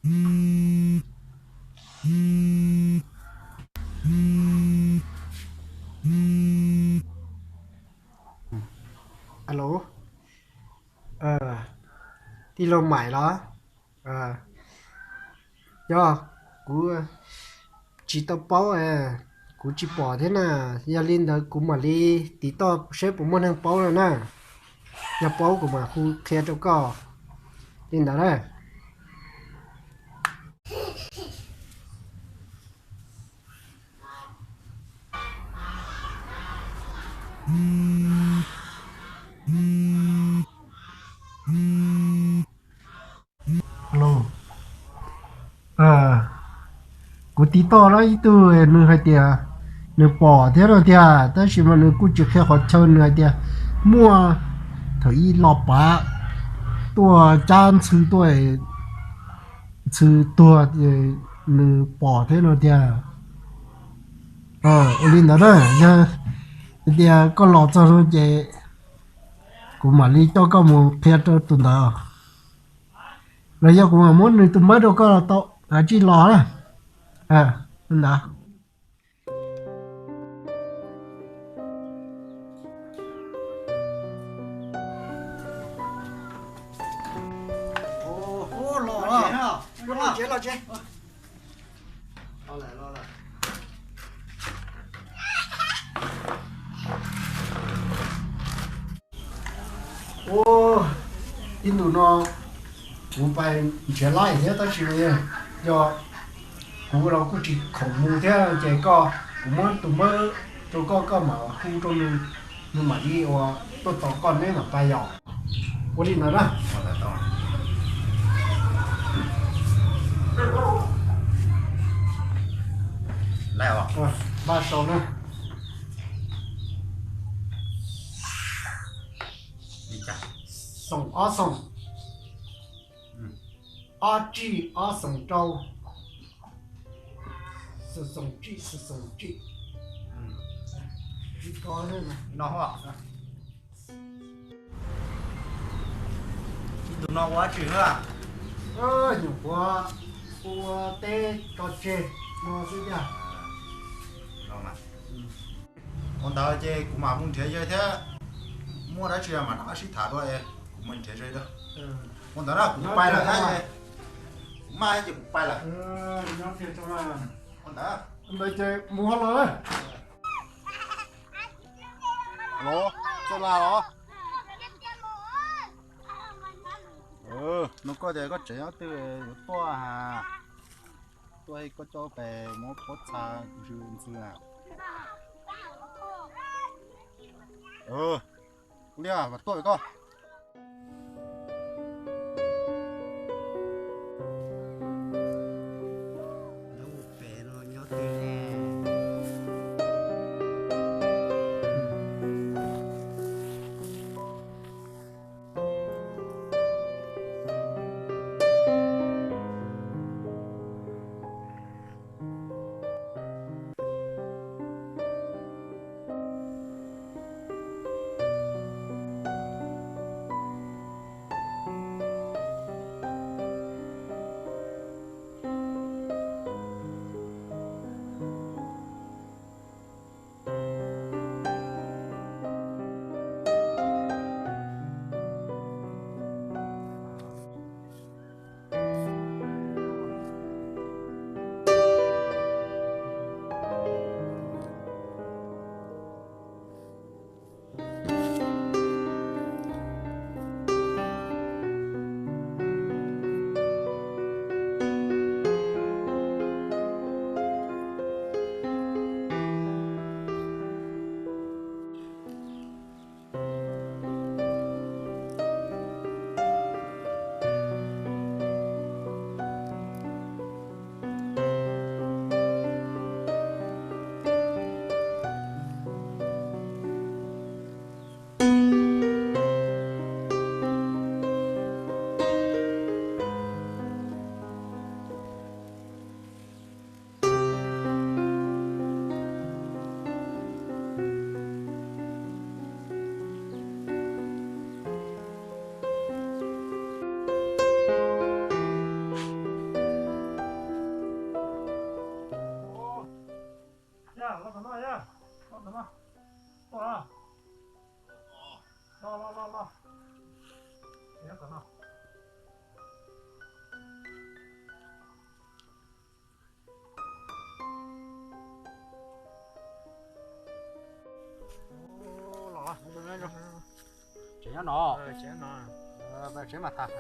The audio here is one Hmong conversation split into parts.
Alo, tij laug Maiv los? Yog, kuv tsis tau paub, kuv tsis pom thiab na. Yog li ntawd kuv mam li tiv toj seb puas muaj neeg paub no na. Yog paub kuv mam hu qhia rau koj li ntawd na. Kuv tiv toj lawm ib tug, nws hais tias nws pom thiab no tiag, tab sis mas nws kuj tsis qhia qhov chaw. Nws hais tias muaj thaum ub los pav tuaj cab ntxhw tuaj, ntxhw tuag, nws pom thiab no tiag. Ua li ntawd na, yog tias koj los txog no ces kuv mam li coj koj mus qhia rau tus ntawd, los yog kuv mam muab nws tus npawb rau koj tau, kav tsij los na. Ntawd. Ua, ib ntus no kuv pais nrhiav laib thiab, tab sis yog kuv los kuj tsis khoom mus thiab, ces koj, kuv muab tus npawb rau koj, koj mam hu rau nws, nws mam li ua tuaj tos koj neb mam pais yom. Ua li ntawd na. Npaj sau na. Xoom ob xoom, ob tsij ob xoom rau, xoom tsij xoom tsij. Ib tus no ua dab tsi na? Nyuam qhuav ua teb tso tseg no xwb tiag. Ua ntawd ces kuv mam mus nrhiav yawg thiab, muaj dab tsi mam rov qab sib tham dua es kuv mus nrhiav ze. Ua ntawd na, kuv pais lawm thiab, kuv maj ces kuv pais lawm. Ua ntawd, ntawd ces mus ho los. Los, txoj laj los. Nug koj tias koj tseem nyob twg yuav tuaj ha? Tuaj koj coj pes muab pob txha ntxhw ntxhw na. Ua li mas tuaj koj. Nyob no. Tsev mas tas.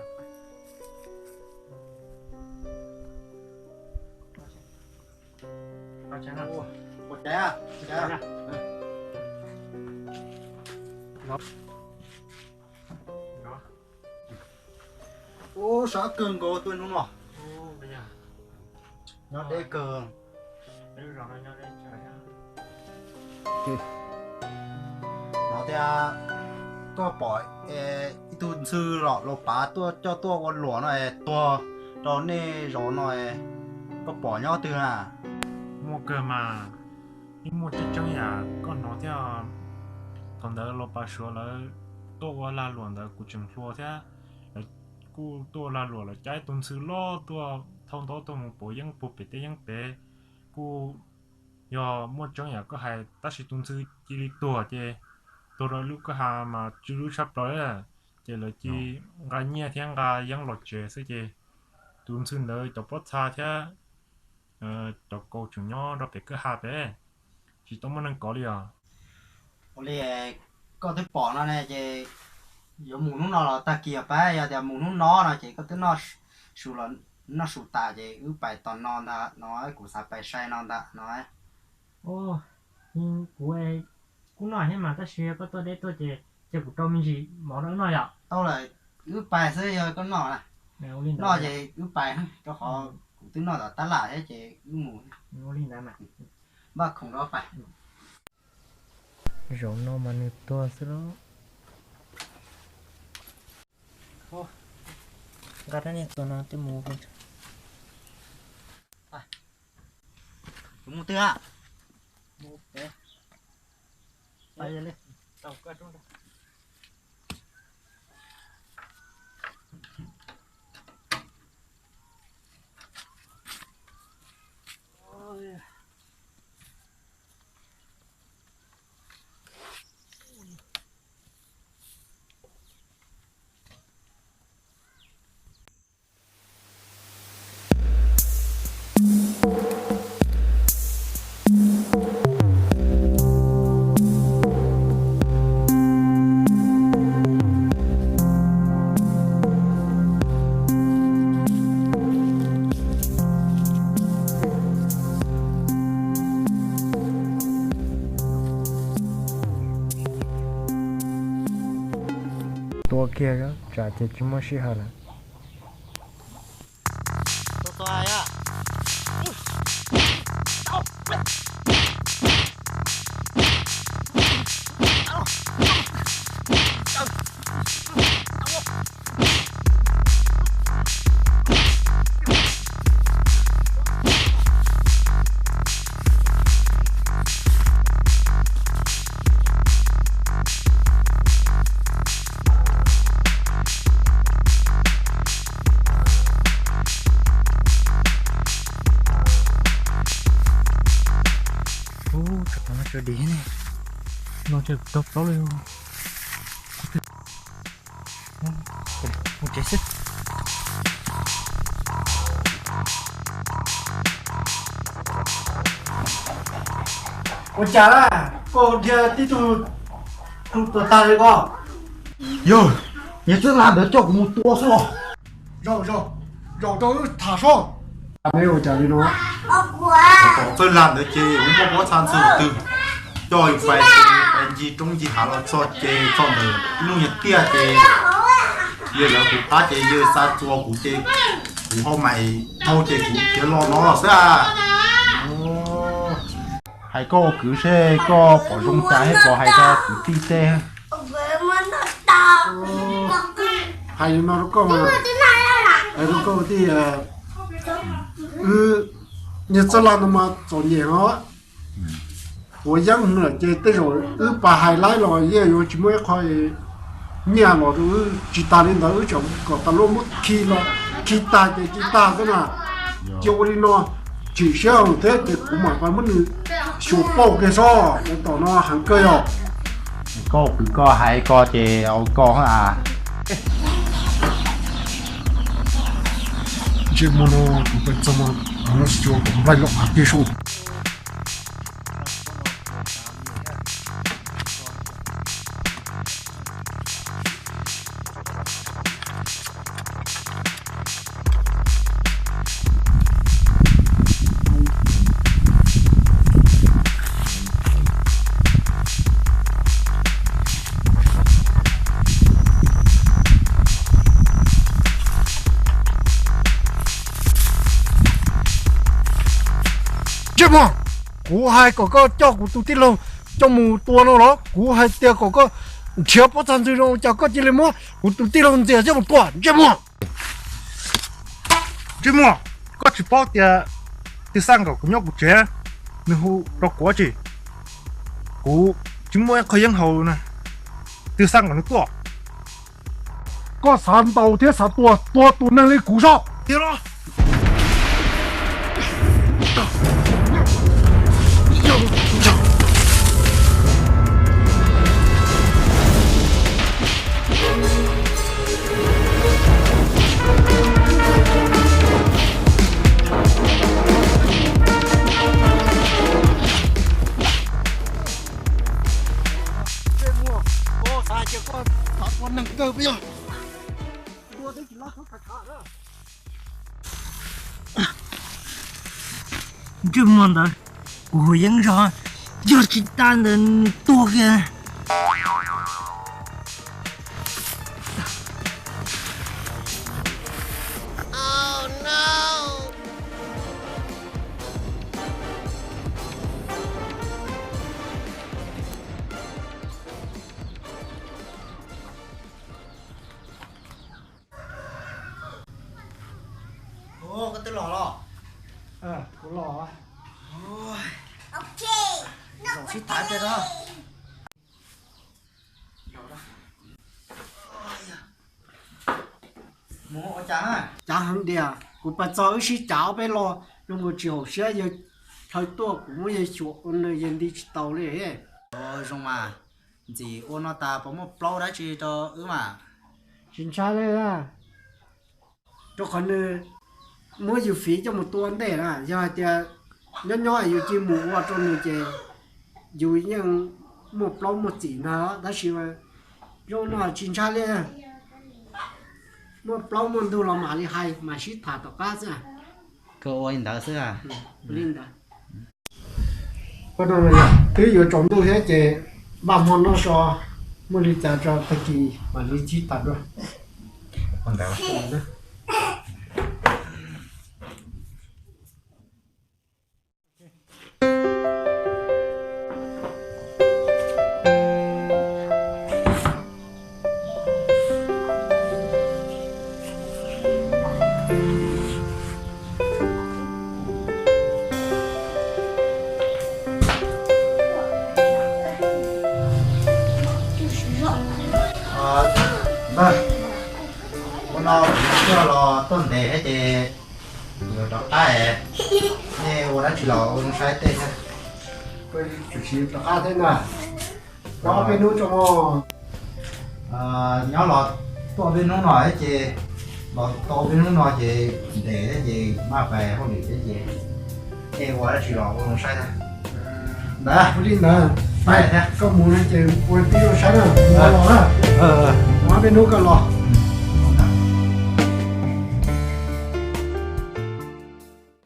Ua, sab kawg nkaus tuaj hnub no. Nyob deb kawg. Hnov tias koj pom ib tug ntxhw los laus pav tuaj coj tuaj ua luam no es tuag rau nej zos no, koj pom nyob twg na? Muaj kawg mas, yeej muaj tseeb tseeb yam koj hnov thiab. Thaum ntawd laus pav suav lawv tuaj ua lag luam ntawd kuv tseem hluas thiab, lawv kuj tuaj ua lag luam lawv cab ib tug ntxhw loj tuaj thauj ntaub tuaj mus pauv yeeb puag pem tej yeeb pem. Kuj yog muaj tseeb yam koj hais tab sis tus ntxhw cia li tuag ces tuag rau lub kwj ha mas tsw lub tshaj plaws, ces lawv cia nqa nyiaj thiab nqa yeeb los tsev xwb ces tus ntxhw ntawd cov pob txha thiab cov kaus tseem nyob rau pem kwj ha pem, tsis tau muaj neeg kov li os. Ua li koj twb pom no ne ces yuav mus hnub no los tag kis os pab, yog tias mus hnub no no ces koj twb noj su los, noj su tas ces wb pais tom no ntag no, kuv xav pais sai no ntag no. Kuv kuj noj thiab mas tab sis koj tuaj deb tuaj ces cia kuv rau me ntsis mov rau wb noj yom. Tau lawm, wb pais xwb yog koj noj na. Noj ces wb pais, rau qhov kuv twb noj tom tab lam thiab ces wb mus. Ua li ntawd mas. Npaj khoom rau pais. Zaum no mas nws tuag xwb lauj. Nqa rab niag tuag no twb mus. Kuv mus twg a? Tua kiag tsam ces tsis muaj sij hawm lawm. Ub, tsov no tsov div ne, no tsov tau plaub li. Mus tsev xwb. Ua cas na, koj dhia tib tug tus tuag tag li ko? Yog, niag txwj laj ntawd coj kuv mus tua xwb los. Zaum, zaum, zaum rau wb tham soj. Ua cas li no? Txwj laj ntawd ces kuv muaj pob txha ntxhw twg coj yus pais, pais ncig roob ncig hav los txog ces txog ntawm ib lub nyuag tiaj ces yawg lawv kuv qab ces yawg xa txua kuv ces kuv hau mais dhau ces kuv khiav los no xwb. Hais koj ua kwv seb koj pom zoo cas thiab puas hais rau kwv tij tej. Hais li no rau koj, hais rau koj tij, wb niag txoj laj no mas txom nyem os. Puav yeeb lawm ces tej zaum wb pas hais laib los yeej yuav tsis muaj ib qho nyiaj los rau wb. Tsis tas li ntawd wb tseem kom tas luaj muab khi los khi tag ces khi tag xwb na. Cia ua li no, tsim siab thiab ces kuv mam pais muab nws xyuas pauj kiag soj, tom no heev kawg yog. Koj kwv koj hais ko ces ua koj a. Ntsej muag no kuv pais txog no, no xyuas kom nplaig loj av kiag soj. Ntsej muag, kuv hais kom koj coj kuv tus tij laug coj mus tua no los kuv hais tias kom koj nrhiav pob txha ntxwg zoo, cas koj cia li muab kuv tus tij laug ntxias coj mus tua, ntsej muag. Ntsej muag, koj tsis paub tias Twj Xaj Nkaum kuv nyob kuv tsev, nws hu rau kuv tsi? Kuv tsis muaj ib qho yeeb haus na, Twj Xaj Nkaum nws tuaj. Koj xav ntaus thiab xav tua, tua tus neeg li kuv soj. Ntsej muag, koj xav tias koj xav tua neeg kawg puas yog? Ntsej muag ntawd, kuv hu yeeb zog, yog tsis tas ntawd nws tuag kiag. Koj twb los los? Kuv los. Zaum sib tham peb os. Mus ua cas? Cav heev tiag, kuv pas txog wb sib cav ob peb los, zoo nkaus tsis haum siab, yawg dhau tuaj kuv muab yawg xyuas ua nws yawg nti tsis tau li. Zoo mas, ntxim ua no tas puas muaj plaub dab tsi rau wb mas? Tsis ntshai li, rau qhov nws muab yus fiv coj mus tua ntej na, yog hais tias nyob nyob yus cia mus ua rau nws ces yus yeej muaj plaub muaj txim ntag, tab sis zoo no tsis ntshai li. Muaj plaub muaj ntug los mam li hais, mam sib tham tom qab xwb. Koj ua li ntawd xwb. Li ntawd. Twb yuav tsaus ntuj thiab ces npaj hmo noj so, muaj li cas tso tag kis mam li sib tham dua. Ua no kuv coj los tuaj ntev thiab ces kuv yuav rov qab, nej ua dab tsi los ua zoo saib tej thiab. Rov qab thiab na. Nyob peb hnub tso. Nyob los tuaj peb hnub no thiab ces, los tau peb hnub no ces ntev thiab ces maj pais hauj lwm thiab ces, nej ua dab tsi los ua zoo saib thiab. Ntawd ua li ntawd, koj mus no ces ua tib zoo saib na, mus los na. Nyob peb hnub koj los.